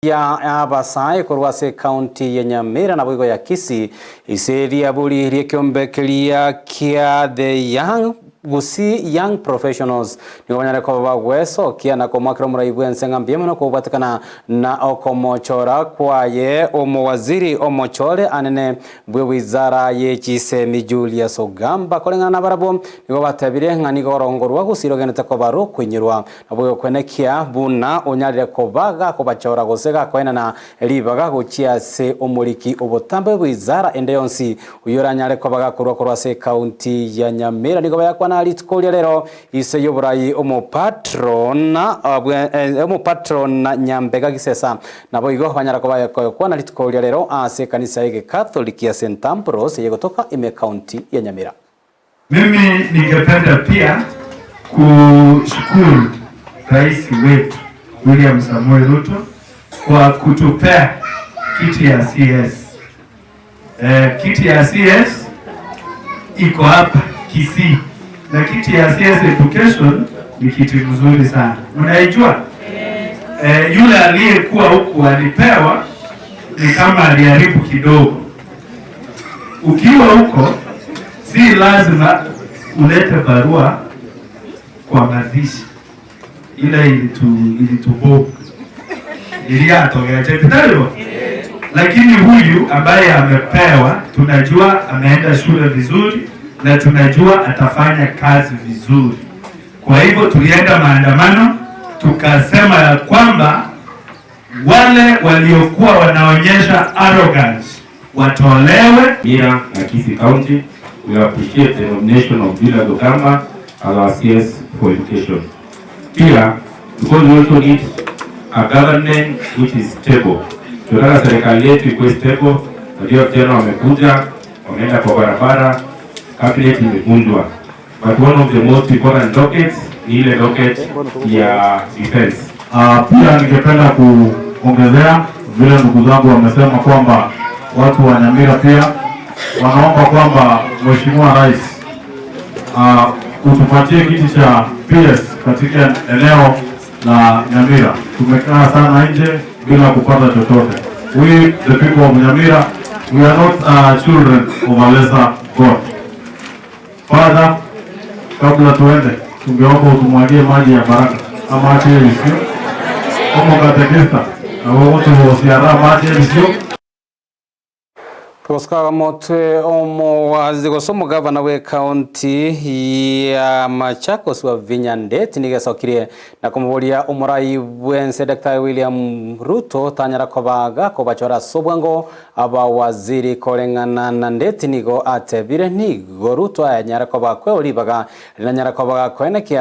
Ya abasae korwa ase ecounty ya Nyamira naboigo ya Kisii ise riaburi ri'ekeombe keria kia The Young Gusii Young Professionals nigo banyare koba bagwesokia na komoakera omorai bw'ense ng'a mbuya mono kobwatekana na okomochora kwaye omowaziri omochore anene bw'ewizara ye chisemi Julius Ogamba. Koreng'ana nabarabwo nigo batebire ng'a nigo orongo rwa Gusii rogenderete koba rokoinyerwa Naboigo kwenekia buna onyarire koba gakobachora gose gakoenana ribaga gochia ase omoriki obotambe bw'eizara ende yonsi oyio oranyare koba gakorwa korwa ase ekaunti ya Nyamira. Nigo bayakwana rituko ria rero ise y'oborai omopatron omopatron Nyambega Gisesa. Naboigo banyara koba bakoyokwana rituko ria rero ase ekanisa y'egekatholiki ya St Ambrose eyegotoka ime ekaunti ya Nyamira. Mimi ningependa pia kushukuru Rais wetu William Samoei Ruto kwa kutupea kiti ya CS. Eh, kiti ya CS iko hapa Kisii na kiti ya CS Education ni kiti mzuri sana, mnaijua? Eh, yule aliyekuwa huku alipewa ni kama aliharibu kidogo. Ukiwa huko si lazima ulete barua kwa mazishi, ile ilitu ilitubo iliyatogea lakini huyu ambaye amepewa, tunajua ameenda shule vizuri na tunajua atafanya kazi vizuri. Kwa hivyo tulienda maandamano tukasema ya kwamba wale waliokuwa wanaonyesha arrogance watolewe. Mira na Kisii County, we appreciate the nomination of Julius Ogamba as our CS for education. Pia, because we also need a government which is stable. Tunataka serikali yetu ikuwe stable. Najua vijana wamekuja, wameenda kwa barabara, cabinet imevunjwa. But one of the most important dockets ni ile docket ya defense. Pia ningependa kuongezea vile ndugu zangu wamesema kwamba watu wa Nyamira pia wanaomba kwamba Mheshimiwa Rais utupatie kiti cha PS katika eneo la Nyamira. Tumekaa sana nje bila kupata chochote. We the people of Nyamira, we are not children of a lesser God. Father, kabla tuende, tungeomba utumwagie maji ya baraka ama ache isio omo katekista na wogo tuhusiara maji isio. Togosikaga motwe omowazi gose omogavana bwa ekaunti ya Machakos Wavinya Ndeti nigo esokirie na komoboria omorai bwense Daktari William Ruto tanyara kobaga kobachora ase obwango abawaziri koreng'ana na Ndeti nigo atebire nigo Ruto ayanyara koba kweoribaga rinanyara kobaga koenekia.